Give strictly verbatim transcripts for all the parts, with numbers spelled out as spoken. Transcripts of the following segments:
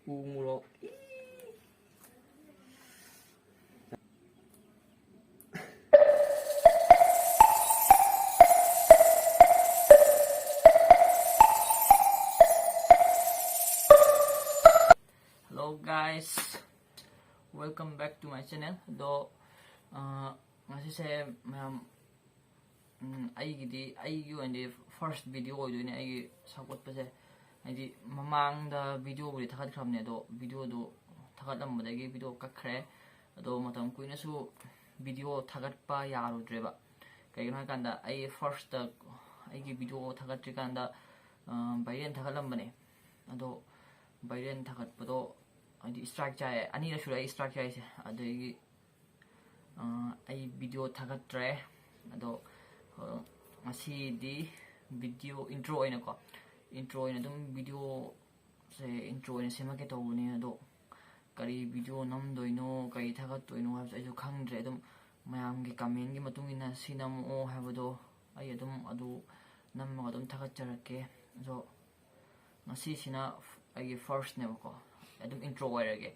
ꯎ ꯃꯣꯔꯣꯛ꯫ Hello guys, welcome back to my channel. ꯑꯗꯣ ꯑ, ꯉꯁꯤꯁꯦ ꯃꯌꯥꯝ, ꯎꯝ, ꯑꯩꯒꯤꯗꯤ, ꯑꯩꯒꯤ ꯑꯣꯏꯅꯗꯤ first video ꯑꯣꯏꯗꯣꯏꯅꯦ ꯑꯩꯒꯤ ꯁꯛ ꯎꯠꯄꯁꯦ꯫ ꯍꯥꯏꯗꯤ ꯃꯃꯥꯡꯗ videoꯕꯨꯗꯤ ꯊꯥꯒꯠꯈ꯭ꯔꯕꯅꯦ, ꯑꯗꯣ videoꯗꯣ ꯊꯥꯒꯠꯂꯝꯕꯗꯒꯤ video ꯀꯛꯈ꯭ꯔꯦ꯫ ꯑꯗꯣ ꯃꯇꯝ ꯀꯨꯏꯅꯁꯨ video ꯊꯥꯒꯠꯄ ꯌꯥꯔꯨꯗ꯭ꯔꯦꯕ꯫ ꯀꯩꯒꯤꯅꯣ ꯍꯥꯏꯀꯥꯟꯗ ꯑꯩ firstꯇ ꯑꯩꯒꯤ video ꯊꯥꯒꯠꯇ꯭ꯔꯤꯀꯥꯟꯗ, ꯑ, viral ꯊꯥꯒꯠꯂꯝꯕꯅꯦ꯫ ꯑꯗꯣ viral ꯊꯥꯒꯠꯄꯗꯣ ꯍꯥꯏꯗꯤ strike ꯆꯥꯏ, ꯑꯅꯤꯔꯛ ꯁꯨꯔꯦ ꯑꯩ strike ꯆꯥꯏꯁꯦ꯫ ꯑꯗꯒꯤ ꯑ, ꯑꯩ video ꯊꯥꯒꯠꯇ꯭ꯔꯦ꯫ ꯑꯗꯣ ꯑ, ꯉꯁꯤꯗꯤ video intro ꯑꯣꯏꯅꯀꯣ, intro ꯑꯣꯏꯅ ꯑꯗꯨꯝ videoꯁꯦ intro ꯑꯣꯏꯅ ꯁꯦꯝꯃꯛꯀꯦ ꯇꯧꯕꯅꯦ꯫ ꯑꯗꯣ ꯀꯔꯤ video ꯅꯝꯗꯣꯏꯅꯣ, ꯀꯔꯤ ꯊꯥꯒꯠꯇꯣꯏꯅꯣ ꯍꯥꯏꯕꯁꯦ ꯑꯩꯁꯨ ꯈꯪꯗ꯭ꯔꯦ꯫ ꯑꯗꯨꯝ ꯃꯌꯥꯝꯒꯤ commentꯀꯤ ꯃꯇꯨꯡ ꯏꯟꯅ ꯁꯤ ꯅꯝꯃꯛꯑꯣ ꯍꯥꯏꯕꯗꯣ ꯑꯩ ꯑꯗꯨꯝ ꯑꯗꯨ ꯅꯝꯃꯒ ꯑꯗꯨꯝ ꯊꯥꯒꯠꯆꯔꯛꯀꯦ꯫ ꯑꯗꯣ ꯉꯁꯤꯁꯤꯅ ꯑꯩꯒꯤ firstꯅꯦꯕꯀꯣ, ꯑꯗꯨꯝ intro ꯑꯣꯏꯔꯒꯦ꯫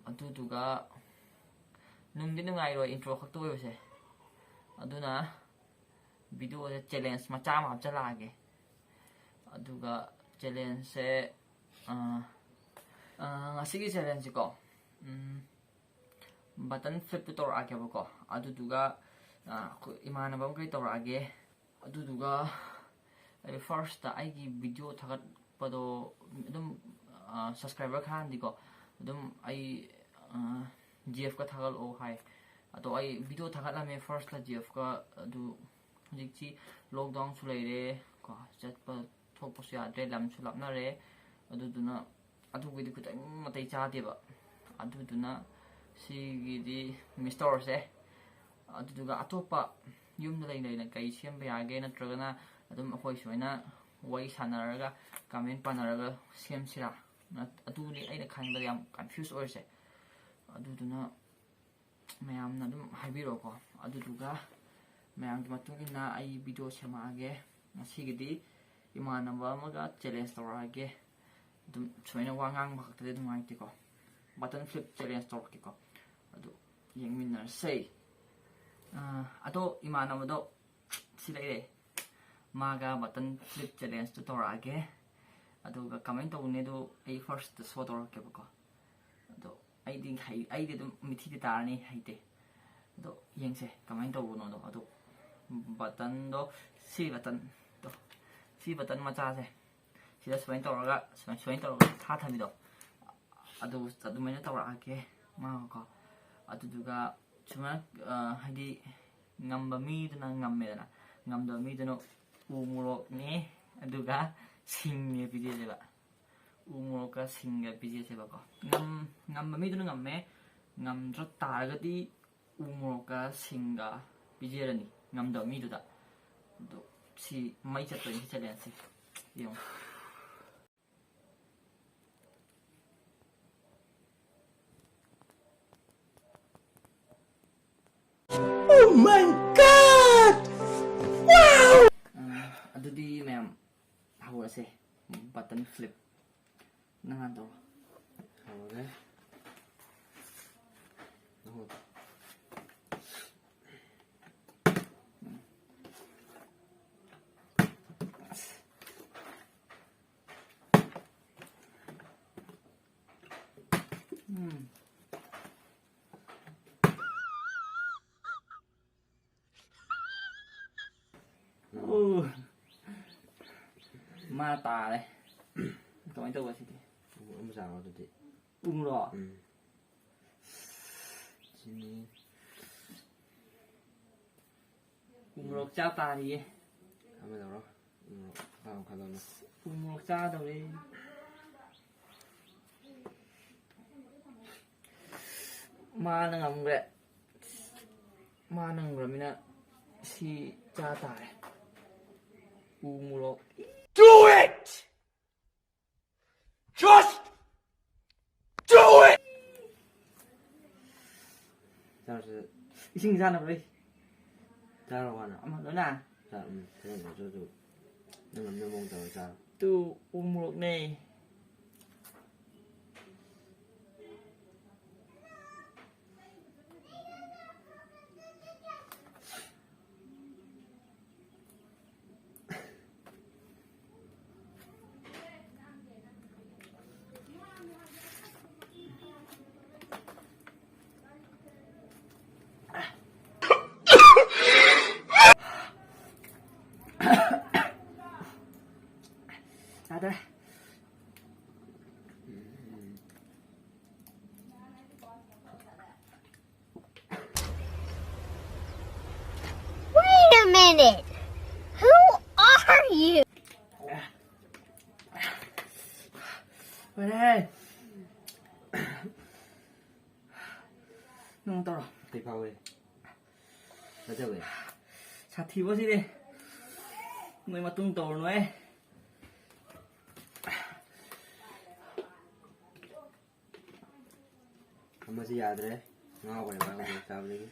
ꯑꯗꯨꯗꯨꯒ ꯅꯨꯡꯗꯤ ꯅꯨꯡꯉꯥꯏꯔꯣꯏ intro ꯈꯛꯇ ꯑꯣꯏꯕꯁꯦ꯫ ꯑꯗꯨꯅ videoꯗ challenge ꯃꯆꯥ ꯑꯃ ꯍꯥꯞꯆꯤꯜꯂꯛꯑꯒꯦ꯫ ꯑꯗꯨꯒ challengeꯁꯦ, ꯑ, ꯑ, ꯉꯁꯤꯒꯤ challengeꯁꯦꯀꯣ, ꯎꯝ, button flipꯇꯨ ꯇꯧꯔꯛꯑꯒꯦꯕꯀꯣ꯫ ꯑꯗꯨꯗꯨꯒ ꯑ, ꯑꯩꯈꯣꯏ ꯏꯃꯥꯟꯅꯕ ꯃꯈꯩ ꯇꯧꯔꯛꯑꯒꯦ꯫ ꯑꯗꯨꯗꯨꯒ ꯑꯩ firstꯇ ꯑꯩꯒꯤ video ꯊꯥꯒꯠꯄꯗꯣ ꯑꯗꯨꯝ, ꯑ, subscriber ꯈꯔꯅꯗꯤꯀꯣ ꯑꯗꯨꯝ ꯑꯩ, ꯑ, GFꯀ ꯊꯥꯒꯠꯂꯛꯑꯣ ꯍꯥꯏ꯫ ꯑꯗꯣ ꯑꯩ video ꯊꯥꯒꯠꯂꯝꯃꯦ firstꯇ GFꯀ꯫ ꯑꯗꯨ ꯍꯧꯖꯤꯛꯇꯤ lockdownꯁꯨ ꯂꯩꯔꯦ ꯀꯣ, ꯆꯠꯄ ꯊꯣꯛꯄꯁꯨ ꯌꯥꯗ꯭ꯔꯦ, ꯂꯝꯁꯨ ꯂꯥꯞꯅꯔꯦ꯫ ꯑꯗꯨꯗꯨꯅ ꯑꯗꯨꯒꯤꯗꯤ ꯈꯤꯇꯪ ꯅꯥꯇꯩ ꯆꯥꯗꯦꯕ꯫ ꯑꯗꯨꯗꯨꯅ ꯁꯤꯒꯤꯗꯤ miss ꯇꯧꯔꯁꯦ꯫ ꯑꯗꯨꯗꯨꯒ ꯑꯇꯣꯞꯄ ꯌꯨꯝꯗ ꯂꯩ ꯂꯩꯅ ꯀꯩ ꯁꯦꯝꯕ ꯌꯥꯒꯦ, ꯅꯠꯇ꯭ꯔꯒꯅ ꯑꯗꯨꯝ ꯑꯩꯈꯣꯏ ꯁꯨꯃꯥꯏꯅ ꯋꯥꯔꯤ ꯁꯥꯟꯅꯔꯒ comment ꯄꯥꯅꯔꯒ ꯁꯦꯝꯁꯤꯔꯥ? ꯅꯠ-, ꯑꯗꯨꯅꯤ ꯑꯩꯅ ꯈꯟꯕꯗ ꯌꯥꯝ confuse ꯑꯣꯏꯔꯤꯁꯦ꯫ ꯑꯗꯨꯗꯨꯅ ꯃꯌꯥꯝꯅ ꯑꯗꯨꯝ ꯍꯥꯏꯕꯤꯔꯛꯑꯣꯀꯣ꯫ ꯑꯗꯨꯗꯨꯒ ꯃꯌꯥꯝꯒꯤ ꯃꯇꯨꯡ ꯏꯟꯅ ꯑꯩ video ꯁꯦꯝꯃꯛꯑꯒꯦ꯫ ꯉꯁꯤꯒꯤꯗꯤ ꯏꯃꯥꯟꯅꯕ ꯑꯃꯒ challenge ꯇꯧꯔꯛꯑꯒꯦ꯫ ꯑꯗꯨꯝ ꯁꯨꯃꯥꯏꯅ ꯋꯥ ꯉꯥꯡꯕ ꯈꯛꯇꯗꯤ ꯅꯨꯡꯉꯥꯏꯇꯦꯀꯣ꯫ Button flip challenge ꯇꯧꯔꯛꯀꯦꯀꯣ꯫ ꯑꯗꯨ ꯌꯦꯡꯃꯤꯟꯅꯔꯁꯦ꯫ ꯑꯥ, ꯑꯗꯣ ꯏꯃꯥꯟꯅꯕꯗꯣ ꯁꯤ ꯂꯩꯔꯦ꯫ ꯃꯥꯒ button flip challenge ꯇꯨ ꯇꯧꯔꯛꯑꯒꯦ꯫ ꯑꯗꯨꯒ ꯀꯃꯥꯏꯅ ꯇꯧꯕꯅꯦ ꯑꯗꯨ ꯑꯩ first show ꯇꯧꯔꯛꯀꯦꯕꯀꯣ꯫ ꯑꯗꯣ ꯑꯩꯗꯤ ꯍꯩ-, ꯑꯩꯗꯤ ꯑꯗꯨꯝ ꯃꯤꯊꯤꯗꯤ ꯇꯥꯔꯅꯤ, ꯍꯩꯇꯦ꯫ ꯑꯗꯣ ꯌꯦꯡꯁꯦ ꯀꯃꯥꯏꯅ ꯇꯧꯕꯅꯣꯗꯣ꯫ ꯑꯗꯣ button ꯗꯣ, ꯁꯤ button ꯗꯣ, ꯁꯤ button ꯃꯆꯥꯁꯦ ꯁꯤꯗ ꯁꯨꯃꯥꯏꯅ ꯇꯧꯔꯒ, ꯁꯨꯃꯥꯏꯅ, ꯁꯨꯃꯥꯏꯅ ꯇꯧꯔꯒ ꯊꯥ ꯊꯝꯕꯤꯗꯣ, ꯑꯗꯨ ꯑꯗꯨꯃꯥꯏꯅ ꯇꯧꯔꯛꯑꯒꯦ ꯃꯥꯀꯣ꯫ ꯑꯗꯨꯗꯨꯒ ꯁꯨꯃꯥꯏꯅ, ꯑ, ꯍꯥꯏꯗꯤ ꯉꯝꯕ ꯃꯤꯗꯨꯅ ꯉꯝꯃꯦꯗꯅ, ꯉꯝꯗꯕ ꯃꯤꯗꯨꯅ ꯎ ꯃꯣꯔꯣꯛꯅꯦ ꯑꯗꯨꯒ ꯁꯤꯡꯅꯦ ꯄꯤꯖꯁꯦꯕ꯫ ꯎ ꯃꯣꯔꯣꯛꯀ ꯁꯤꯡꯒ ꯄꯤꯖꯁꯦꯕꯀꯣ꯫ ꯉꯝ-, ꯉꯝꯕ ꯃꯤꯗꯨꯅ ꯉꯝꯃꯦ, ꯉꯝꯗ꯭ꯔ ꯇꯥꯔꯒꯗꯤ ꯎ ꯃꯣꯔꯣꯛꯀ ꯁꯤꯡꯒ ꯄꯤꯖꯔꯅꯤ ꯉꯝꯗꯕ ꯃꯤꯗꯨꯗ꯫ ꯑꯗꯣ ꯁꯤ ꯃꯩ ꯆꯠꯇꯣꯏꯅꯤ, ꯁꯤ challenge ꯁꯦ꯫ ꯌꯦꯡꯉꯣ꯫ Oh my God! Wow! ꯑ, ꯑꯗꯨꯗꯤ ꯃꯌꯥꯝ ꯍꯧꯔꯁꯦ꯫ Button flip꯫ ꯅꯪ ꯍꯥꯟꯅ ꯇꯧꯔꯣ꯫ ꯍꯧꯔꯦ꯫ ꯅꯪ ꯍꯧꯔꯣ꯫ ꯎꯝ꯫ ꯑꯣ꯫ ꯃꯥ ꯇꯥꯔꯦ꯫ ꯀꯃꯥꯏꯅ ꯇꯧꯕ ꯁꯤꯗꯤ? ꯑꯃ ꯆꯥꯔꯣ ꯑꯗꯨꯗꯤ꯫ ꯎ ꯃꯣꯔꯣꯛ? ꯎꯝ꯫ ꯆꯤꯅꯤ꯫ ꯎ ꯃꯣꯔꯣꯛ ꯆꯥ ꯇꯥꯔꯤꯌꯦ꯫ ꯑꯃ ꯂꯧꯔꯣ꯫ ꯎ ꯃꯣꯔꯣꯛ ꯑꯄꯥꯝꯕ ꯈꯜꯂꯣꯅꯦ꯫ ꯎ ꯃꯣꯔꯣꯛ ꯆꯥꯗꯧꯔꯦ꯫ ꯃꯥꯅ ꯉꯝꯈ꯭ꯔꯦ꯫ ꯃꯥꯅ ꯉꯝꯈ꯭ꯔꯃꯤꯅ ꯁꯤ ꯆꯥ ꯇꯥꯔꯦ꯫ ꯎ ꯃꯣꯔꯣꯛ꯫ Do it! Just do it! ꯆꯥꯔꯁꯦ꯫ ꯏꯁꯤꯡ ꯆꯥꯅꯕ ꯂꯩ꯫ ꯆꯥꯔꯣ ꯍꯥꯟꯅ꯫ ꯑꯃ ꯂꯣꯏꯅ? ꯆꯥ-, ꯎꯝ, ꯐꯖꯅ ꯆꯥꯊꯣꯛꯑꯣ ꯑꯗꯨ꯫ ꯅꯪ ꯉꯝꯅꯕ ꯃꯑꯣꯡ ꯇꯧꯔ ꯆꯥꯔꯣ꯫ ꯇꯨ ꯎ ꯃꯣꯔꯣꯛꯅꯦ꯫ Minute. Who are you? ꯂꯣꯏꯔꯦꯍꯦ꯫ ꯅꯪ ꯇꯧꯔꯣ꯫ ꯀꯩ ꯐꯥꯎꯏ? ꯀꯩꯗꯧꯋꯦ? ꯁꯥꯊꯤꯕꯣ ꯁꯤꯗꯤ꯫ ꯅꯣꯏ ꯃꯇꯨꯡ ꯇꯧꯔꯨꯅꯨꯍꯦ꯫ ꯑꯃꯁꯤ ꯌꯥꯗ꯭ꯔꯦ꯫ ꯉꯥꯎꯈ꯭ꯔꯦ ꯃꯥ ꯍꯧꯖꯤꯛ ꯆꯥꯕꯗꯒꯤ꯫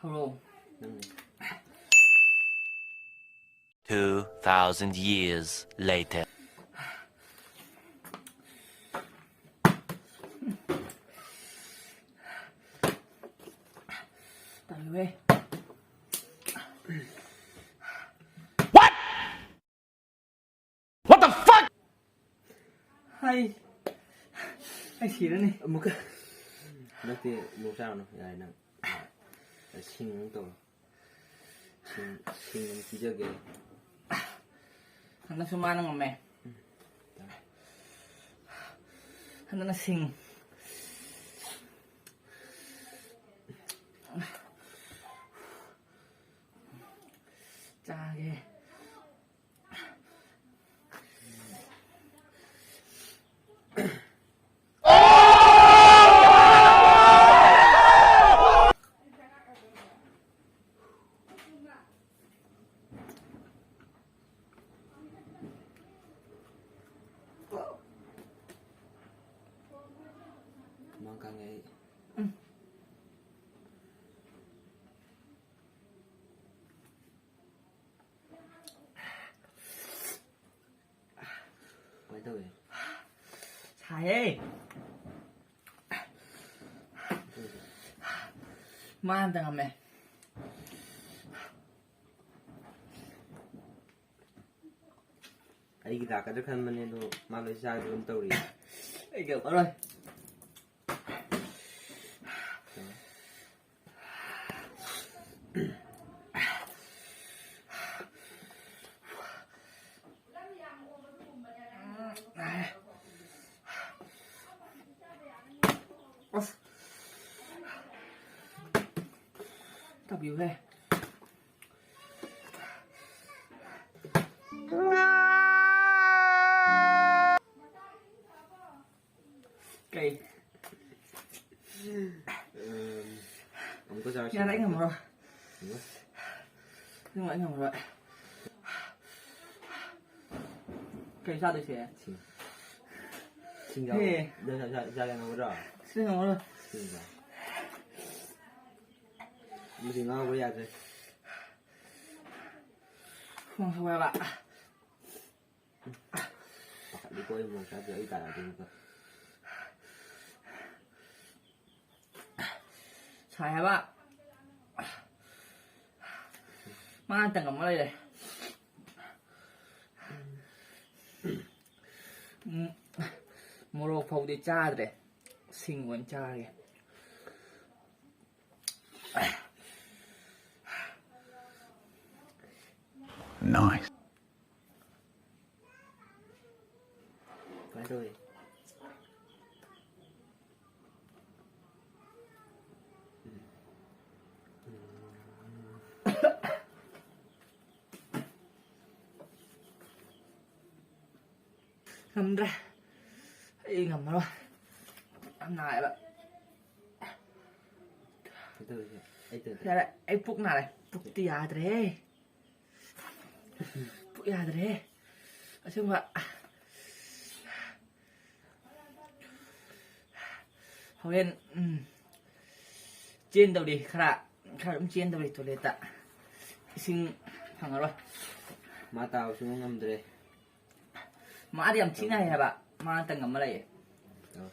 ꯍꯧꯔꯛꯑꯣ꯫ ꯅꯪꯅꯦ꯫ Two thousand years later. ꯇꯜꯂꯦ꯫ What? What the fuck? ꯍꯥꯏ꯫ ꯑꯩ ꯁꯤꯔꯅꯤ꯫ ꯑꯃꯨꯛꯀ꯫ ꯍꯟꯗꯛꯇꯤ ꯃꯣꯔꯣꯛ ꯆꯥꯔꯨꯅꯨ꯫ ꯌꯥꯔꯦ ꯅꯪ꯫ ꯁꯤꯡ ꯑꯃꯨꯛ ꯇꯧꯔꯣ꯫ ꯁꯤꯡ, ꯁꯤꯡ ꯑꯃꯨꯛ ꯄꯤꯖꯒꯦ꯫ ꯍꯟꯗꯛꯁꯨ ꯃꯥꯅ ꯉꯝꯃꯦ꯫ ꯎꯝ꯫ ꯍꯟꯗꯛꯅ ꯁꯤꯡ꯫ ꯆꯥꯒꯦ꯫ ꯈꯨꯃꯥꯡ ꯀꯥꯡꯉꯦ ꯑꯩ꯫ ꯎꯝ꯫ ꯀꯃꯥꯏ ꯇꯧꯋꯤ? ꯁꯥꯏꯌꯦ꯫ ꯃꯥ ꯑꯝꯇ ꯉꯝꯃꯦ꯫ ꯑꯩꯒꯤ ꯂꯥꯛꯀꯗ꯭ꯔꯥ ꯈꯟꯕꯅꯦ, ꯑꯗꯣ ꯃꯥ ꯂꯣꯏ ꯆꯥꯒꯗꯕ ꯇꯧꯔꯤ꯫ ꯑꯩ ꯉꯝꯃꯔꯣꯏ꯫ ꯇꯥꯕꯤꯌꯨꯍꯦ꯫ ꯀꯩ? ꯎꯝ, ꯑꯃꯨꯛꯀ ꯆꯥꯔꯁꯤ꯫ ꯌꯥꯔꯦ, ꯑꯩ ꯉꯝꯃꯔꯣꯏ꯫ ꯎꯝ꯫ ꯅꯪ, ꯑꯩ ꯉꯝꯃꯔꯣꯏ꯫ ꯀꯩ ꯆꯥꯗꯣꯏꯁꯦ? ꯁꯤꯡ꯫ ꯁꯤꯡ ꯌꯥꯎꯕ꯭ꯔꯣ? ꯍꯦ꯫ ꯅꯪ ꯆꯥ-, ꯆꯥ-, ꯆꯥꯒꯦ ꯉꯝꯒꯗ꯭ꯔꯣ? ꯁꯤ ꯉꯝꯃꯔꯣꯏ꯫ ꯁꯤꯡ ꯆꯥ꯫ ꯃꯁꯤ ꯉꯥꯎꯕ ꯌꯥꯗ꯭ꯔꯦ꯫ ꯈꯣꯡ ꯁꯧꯋꯦꯕ꯫ ꯄꯥꯈꯠꯂꯤꯀꯣ ꯑꯩ ꯃꯣꯔꯣꯛ ꯆꯥꯗ꯭ꯔꯦ, ꯑꯩ ꯇꯥꯔꯛꯑꯗꯤꯀꯣ꯫ ꯁꯥꯏ ꯍꯥꯏꯕ꯫ ꯃꯥ ꯇꯪ ꯑꯃ ꯂꯩꯔꯦ꯫ ꯎꯝ, ꯃꯣꯔꯣꯛ ꯐꯥꯎꯗꯤ ꯆꯥꯗ꯭ꯔꯦ, ꯁꯤꯡ ꯑꯣꯏꯅ ꯆꯥꯔꯒꯦ꯫ Nice. ꯀꯃꯥꯏ ꯇꯧꯏ? ꯉꯝꯗ꯭ꯔꯦ꯫ ꯑꯩ ꯉꯝꯃꯔꯣꯏ꯫ ꯌꯥꯝ ꯅꯥꯏꯌꯦꯕ꯫ ꯀꯩꯗꯧꯔꯒꯦ? ꯑꯩ ꯇꯧꯗ꯭ꯔꯦ꯫ ꯌꯥꯔꯦ, ꯑꯩ ꯄꯨꯛ ꯅꯥꯔꯦ꯫ ꯄꯨꯛꯇꯤ ꯌꯥꯗ꯭ꯔꯦꯍꯦ꯫ ꯄꯨꯛ ꯌꯥꯗ꯭ꯔꯦꯍꯦ꯫ ꯑꯁꯦꯡꯕ꯫ ꯍꯣꯔꯦꯟ, ꯎꯝ, ꯆꯦꯟꯗꯧꯔꯤ ꯈꯔ, ꯈꯔ ꯑꯗꯨꯝ ꯆꯦꯟꯗꯧꯔꯤ ꯇꯣꯏꯂꯦꯠꯇ꯫ ꯏꯁꯤꯡ ꯐꯪꯉꯔꯣꯏ꯫ ꯃꯥ ꯇꯥꯕ ꯁꯨꯡꯉꯝ ꯉꯝꯗ꯭ꯔꯦ꯫ ꯃꯥꯗꯤ ꯌꯥꯝ ꯊꯤꯅ ꯍꯩ ꯍꯥꯏꯕ꯫ ꯃꯥ ꯇꯪ ꯑꯃ ꯂꯩꯌꯦ꯫ ꯑꯧ꯫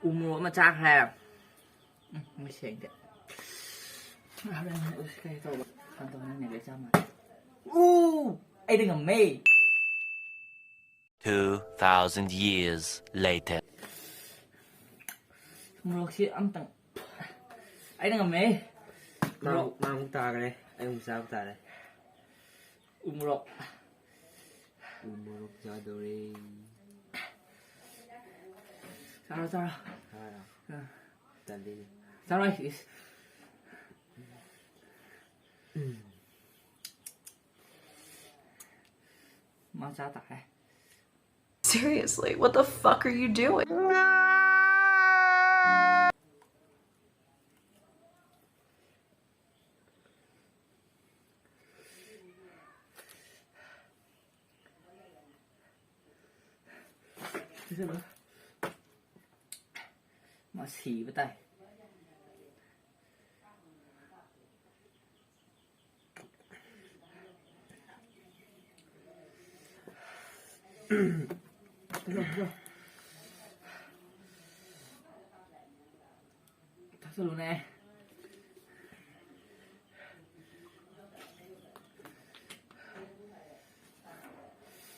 ꯎ ꯃꯣꯔꯣꯛ ꯑꯃ ꯆꯥꯈ꯭ꯔꯦ꯫ ꯎꯝ, ꯃꯣꯏ ꯁꯦꯡꯗꯦ꯫ ꯍꯣꯔꯦꯟ ꯀꯩ ꯇꯧꯕ? ꯀꯩꯅꯣ ꯇꯧꯕ, ꯅꯪꯅꯦ ꯂꯣꯏ ꯆꯥ ꯃꯥꯜꯂꯦ꯫ ꯎ! ꯑꯩꯗꯤ ꯉꯝꯃꯦ꯫ Two thousand years later. ꯃꯣꯔꯣꯛꯁꯤ ꯑꯝꯇꯪ꯫ ꯑꯩꯅ ꯉꯝꯃꯦ꯫ ꯃꯥ, ꯃꯣꯔꯣꯛ꯫ ꯃꯥ ꯑꯃꯨꯛ ꯇꯥꯈ꯭ꯔꯦ꯫ ꯑꯩ ꯑꯃꯨꯛ ꯆꯥꯕ ꯇꯥꯔꯦ꯫ ꯎ ꯃꯣꯔꯣꯛ꯫ ꯎ ꯃꯣꯔꯣꯛ ꯆꯥꯗꯧꯔꯦ꯫ ꯆꯥꯔꯣ, ꯆꯥꯔꯣ꯫ ꯆꯥꯔꯣ? ꯑꯥ꯫ ꯇꯜꯂꯤꯅꯦ꯫ ꯆꯥꯔꯣꯏ, ꯏꯁ꯫ ꯃꯥ ꯆꯥ ꯇꯥꯔꯦ꯫ Seriously, what the fuck are you doing? ꯃꯥ ꯁꯤꯕ ꯇꯥꯏ꯫ ꯊꯛꯆꯜꯂꯨꯅꯦ꯫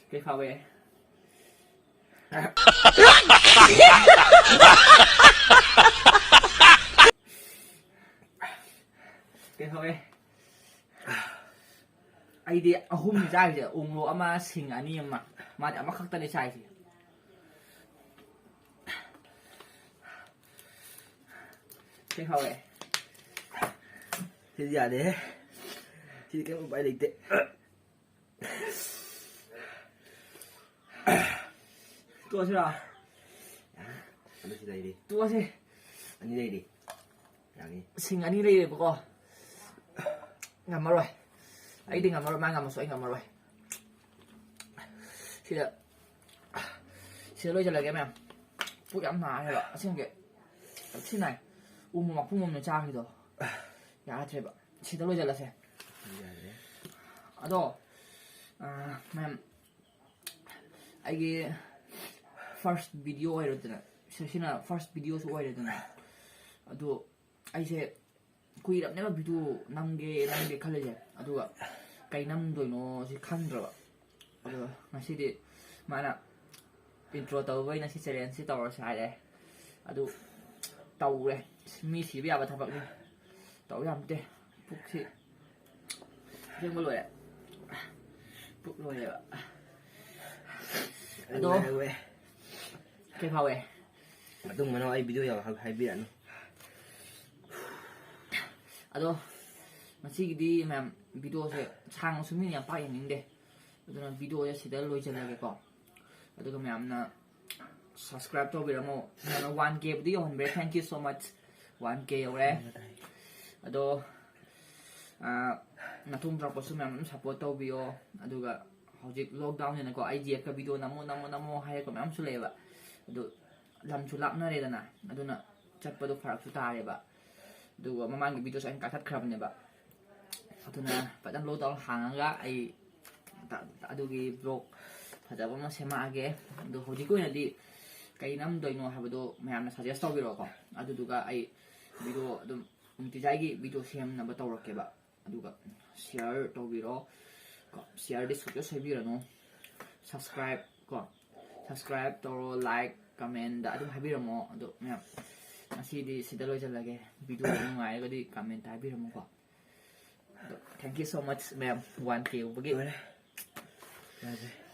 ꯀꯩ ꯐꯥꯎꯋꯦ? ꯀꯩ ꯐꯥꯎꯋꯦ? ꯑꯩꯗꯤ ꯑꯍꯨꯝꯅꯤ ꯆꯥꯔꯤꯁꯦ, ꯎꯃꯣꯔꯣꯛ ꯑꯃ, ꯁꯤꯡ ꯑꯅꯤ ꯑꯃ꯫ ꯃꯥꯗꯤ ꯑꯃꯈꯛꯇꯅꯦ ꯆꯥꯏꯁꯦ꯫ ꯀꯩ ꯐꯥꯎꯋꯦ? ꯁꯤꯗꯤ ꯌꯥꯗꯦꯍꯦ꯫ ꯁꯤꯗꯤ ꯀꯩꯝ ꯎꯄꯥꯏ ꯂꯩꯇꯦ꯫ ꯇꯣꯛꯑꯁꯤꯔꯥ? ꯑꯅꯤꯁꯤ ꯂꯩꯔꯤ꯫ ꯇꯣꯛꯑꯁꯤ꯫ ꯑꯅꯤ ꯂꯩꯔꯤ꯫ ꯌꯥꯅꯤ꯫ ꯁꯤꯡ ꯑꯅꯤ ꯂꯩꯔꯦꯕꯀꯣ꯫ ꯉꯝꯃꯔꯣꯏ꯫ ꯑꯩꯗꯤ ꯉꯝꯃꯔꯣꯏ, ꯃꯥ ꯉꯝꯃꯁꯨ ꯑꯩ ꯉꯝꯃꯔꯣꯏ꯫ ꯁꯤꯗ, ꯁꯤꯗ ꯂꯣꯏꯁꯤꯜꯂꯒꯦ ꯃꯌꯥꯝ꯫ ꯄꯨꯛ ꯌꯥꯝ ꯅꯥꯔꯦꯕ, ꯑꯁꯦꯡꯕꯒꯤ꯫ ꯌꯥꯝ ꯊꯤ ꯅꯥꯏ꯫ ꯎ ꯃꯣꯔꯣꯛ ꯃꯄꯨꯝ ꯑꯃꯅꯦ ꯆꯥꯈꯤꯗꯣ꯫ ꯌꯥꯗ꯭ꯔꯦꯕ꯫ ꯁꯤꯗ ꯂꯣꯏꯁꯤꯜꯂꯁꯦ꯫ ꯌꯥꯗ꯭ꯔꯦ꯫ ꯑꯗꯣ, ꯑꯥ, ꯃꯌꯥꯝ, ꯑꯩꯒꯤ first video ꯑꯣꯏꯔꯦꯗꯅ, ꯁꯤꯅ first videoꯁꯨ ꯑꯣꯏꯔꯦꯗꯅ, ꯑꯗꯣ ꯑꯩꯁꯦ ꯀꯨꯏꯔꯕꯅꯦꯕ video ꯅꯝꯒꯦ, ꯅꯝꯒꯦ ꯈꯜꯂꯤꯁꯦ, ꯑꯗꯨꯒ ꯀꯩ ꯅꯝꯗꯣꯏꯅꯣ ꯁꯤ ꯈꯪꯗ꯭ꯔꯕ꯫ ꯑꯗꯣ ꯉꯁꯤꯗꯤ ꯃꯥꯅ intro ꯇꯧꯕꯩ ꯉꯁꯤ challengeꯁꯤ ꯇꯧꯔꯁꯦ ꯍꯥꯏꯔꯦ꯫ ꯑꯗꯨ ꯇꯧꯔꯦ꯫ ꯃꯤ ꯁꯤꯕ ꯌꯥꯕ ꯊꯕꯛꯅꯤ꯫ ꯇꯧ ꯌꯥꯝꯇꯦ꯫ ꯄꯨꯛꯁꯤ ꯑꯁꯦꯡꯕ ꯂꯣꯏꯔꯦ꯫ ꯄꯨꯛ ꯂꯣꯏꯔꯦꯕ꯫ ꯑꯗꯣ ꯂꯣꯏꯔꯦ꯫ ꯀꯩ ꯐꯥꯎꯋꯦ? ꯃꯇꯨꯡ ꯃꯅꯥꯎ ꯑꯩ video ꯌꯥꯎ ꯍꯥꯏꯕꯤꯔꯛꯑꯅꯨ꯫ ꯑꯗꯣ ꯉꯁꯤꯒꯤꯗꯤ ꯃꯌꯥꯝ ꯚꯤꯗꯤꯑꯣꯁꯦ ꯁꯥꯡꯅꯁꯨ ꯃꯤꯅ ꯌꯥꯝ ꯄꯥꯛ ꯌꯦꯡꯅꯤꯡꯗꯦ, ꯑꯗꯨꯅ ꯚꯤꯗꯤꯑꯣꯁꯦ ꯁꯤꯗ ꯂꯣꯏꯁꯤꯜꯂꯒꯦꯀꯣ꯫ ꯑꯗꯨꯒ ꯃꯌꯥꯝꯅ subscribe ꯇꯧꯕꯤꯔꯝꯃꯣ꯫ ꯃꯌꯥꯝꯅ one K ꯕꯨꯗꯤ ꯌꯧꯍꯟꯕꯤꯔꯦ, thank you so much, one K ꯌꯧꯔꯦ꯫ ꯑꯗꯣ ꯅꯇꯣꯝ ꯇꯧꯔꯛꯄꯁꯨ ꯃꯌꯥꯝ ꯑꯗꯨꯝ support ꯇꯧꯕꯤꯌꯣ꯫ ꯑꯗꯨꯒ ꯍꯧꯖꯤꯛ lockdown ꯅꯤꯅꯀꯣ, ꯑꯩ ꯖꯤ ꯑꯦꯐꯇ ꯚꯤꯗꯤꯑꯣ ꯅꯝꯃꯣ ꯅꯝꯃꯣ ꯅꯝꯃꯣ ꯍꯥꯏꯔꯛꯄ ꯃꯌꯥꯝꯁꯨ ꯂꯩꯌꯦꯕ꯫ ꯑꯗꯨ ꯂꯝꯁꯨ ꯂꯥꯞꯅꯔꯦꯗꯅ, ꯑꯗꯨꯅ ꯆꯠꯄꯗꯣ ꯐꯔꯛꯁꯨ ꯇꯥꯔꯦꯕ꯫ ꯑꯗꯨꯒ ꯃꯃꯥꯡꯒꯤ ꯚꯤꯗꯤꯑꯣꯁꯨ ꯑꯩꯅ ꯀꯛꯊꯠꯈ꯭ꯔꯕꯅꯦꯕ꯫ ꯑꯗꯨꯅ ꯐꯖꯅ lockdown ꯍꯥꯡꯉꯒ ꯑꯩ ꯑꯗꯨꯒꯤ vlog ꯐꯖꯕ ꯑꯃ ꯁꯦꯝꯃꯛꯑꯒꯦ꯫ ꯑꯗꯣ ꯍꯧꯖꯤꯛꯀꯤ ꯑꯣꯏꯅꯗꯤ ꯀꯩ ꯅꯝꯗꯣꯏꯅꯣ ꯍꯥꯏꯕꯗꯣ ꯃꯌꯥꯝꯅ suggest ꯇꯧꯕꯤꯔꯛꯑꯣꯀꯣ꯫ ꯑꯗꯨꯗꯨꯒ ꯑꯩ ꯚꯤꯗꯤꯑꯣ ꯑꯗꯨꯝ ꯅꯨꯡꯇꯤꯖꯥꯏꯒꯤ ꯚꯤꯗꯤꯑꯣ ꯁꯦꯝꯅꯕ ꯇꯧꯔꯛꯀꯦꯕ꯫ ꯑꯗꯨꯒ share ꯇꯧꯕꯤꯔꯣ ꯀꯣ꯫ Share ꯗꯤ ꯁꯨꯡꯁꯣꯏ ꯁꯣꯏꯕꯤꯔꯅꯨ꯫ Subscribe ꯀꯣ, subscribe ꯇꯧꯔꯣ, like, comment ꯗ ꯑꯗꯨꯝ ꯍꯥꯏꯕꯤꯔꯝꯃꯣ꯫ ꯑꯗꯣ ꯃꯌꯥꯝ, ꯉꯁꯤꯗꯤ ꯁꯤꯗ ꯂꯣꯏꯁꯤꯜꯂꯒꯦ꯫ ꯚꯤꯗꯤꯑꯣ ꯅꯨꯡꯉꯥꯏꯔꯒꯗꯤ comment ꯇ ꯍꯥꯏꯕꯤꯔꯝꯃꯨꯀꯣ꯫ ꯑꯗꯣ thank you so much ꯃꯌꯥꯝ, one K ꯌꯧꯕꯒꯤ꯫ ꯂꯣꯏꯔꯦ꯫ ꯌꯥꯗ꯭ꯔꯦ꯫